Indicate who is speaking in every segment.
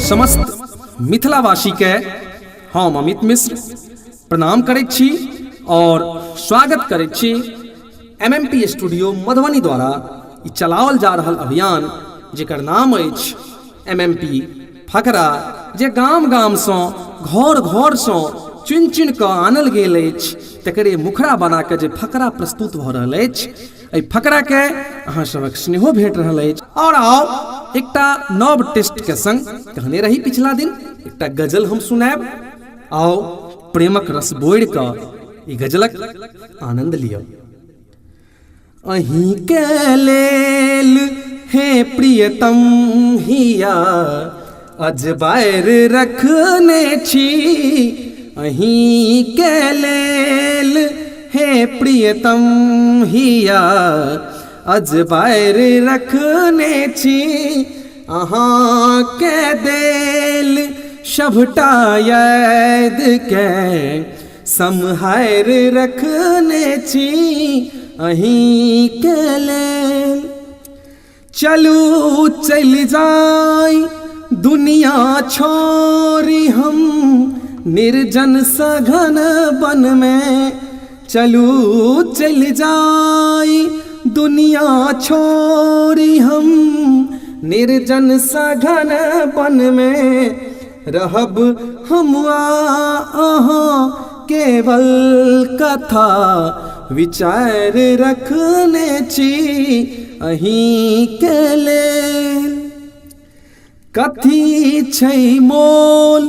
Speaker 1: समस्त मिथिलावासीके हम अमित मिश्र प्रणाम करैत छी और स्वागत करैत छी एमएमपी स्टूडियो मधुबनी द्वारा ई चलाओल जा रहल अभियान जेकर नाम अछि एमएमपी फकरा, जे गाम गामसँ घर घरसँ चुनि चुनि कऽ आनल गेल अछि, तकरे मुखड़ा बना कऽ जे फकरा प्रस्तुत भऽ रहल अछि, एहि फकराके अहाँ सभक स्नेहो भेट रहल अछि। आओर आउ एकटा नव टेस्टके संग, कहने रही पिछला दिन एकटा गजल हम सुनायब, आउ प्रेमक रस बोरि कऽ ई गजलक आनंद लिअ। अहीं के लेल हे प्रियतम हिया अजबायर रखने छी, अहीं के लेल हे प्रियतम हिया अजबायर रखने छी, अहाँ के देल सभटा याद के सम्हारि रखने छी अहीं के लेल। चलू चलि जाय दुनिया छोड़ि हम निर्जन सघन वन में, चलू चलि जाय दुनिया छोड़ि हम निर्जन सघन वन में, रहब हम अहाँ केवल कथा विचार रखने छी अहीं के लेल। कथी छै मोल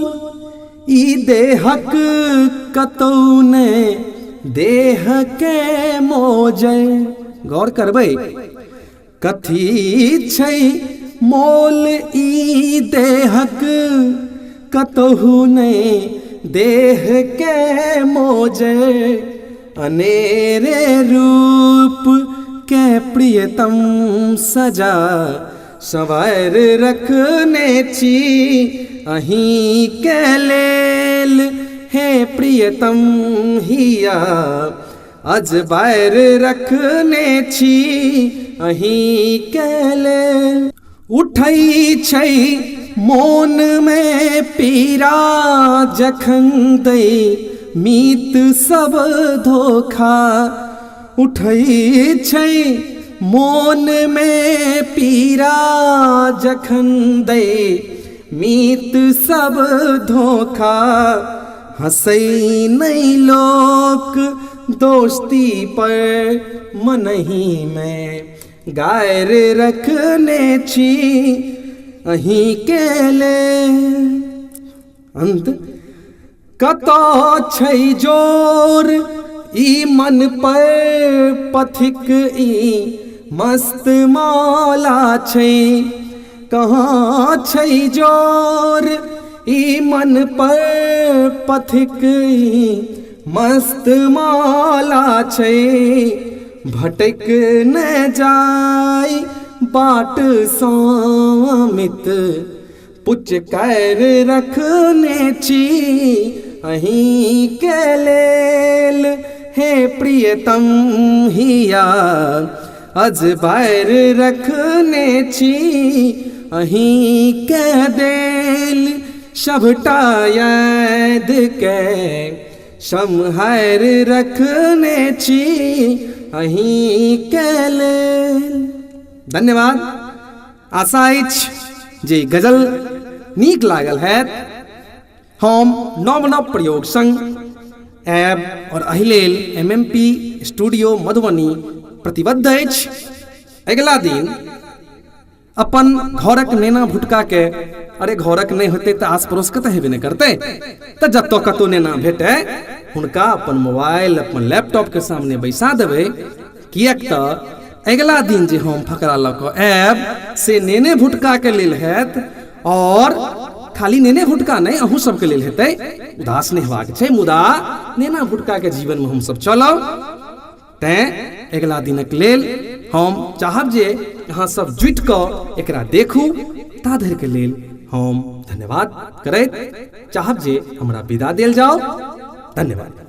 Speaker 1: ई देहक कतौ ने देह के मोजै, गौर करबै, कथी छै मोल ई देहक कतहु ने देह के मोजै, अनेरे रूप के प्रियतम सजा संवार रखने छी अहीं के लेल, हे प्रियतम हिया अजबायर रखने छी अहीं के लेल। उठै छै मोन मे पीड़ा जखन दै मीत सब धोखा, उठै छै मोन मे पीड़ा जखन दै मीत सब धोखा, हंसै नहि लोक दोस्ती पर मनही मे गायर रखने छी अहीं के लेल। अंत कतऽ छै जोर ई मन पर पथिक ई मस्त मौला छै, कहाँ छै जोर ई मन पर पथिक ई मस्त मौला छै, भटक ने जाय बाट सामित पुचकार रखने छी अहीं के लेल, हे प्रियतम हिया अजबायर रखने छी अहीं के देल सभटा याद के सम्हारि रखने छी अहीं के लेल। धन्यवाद। आशा अछि जे गजल नीक लागल हैत। हम नव नव प्रयोग संग आयब और एहि लेल M M P studio Madhubani प्रतिबद्ध अछि। अगिला दिन अपन घरक नेना भुटका के, अरे घरक नहि होतै तऽ आस पड़ोस के तऽ हेबे नहि करतै, तऽ जतऽ कतौ नेना भेटै हुनका अपन मोबाइल अपन लैपटॉप के सामने बैसा देबै, किएक तऽ अगिला दिन जे हम फकरा लऽ कऽ आयब से नेने भुटकाके लेल हैत, और खाली नेने भुटका नहि अहूँ सबके लेल हेतै। उदास नहि हेबाक छै, मुदा नेना भुटकाके जीवनमे हमसब चलब, तैँ अगिला दिनक लेल हम चाहब जे अहाँ सब जुटि कऽ एकरा देखू। ता धरिके लेल हम धन्यवाद करैत चाहब जे हमरा विदा देल जाओ। धन्यवाद।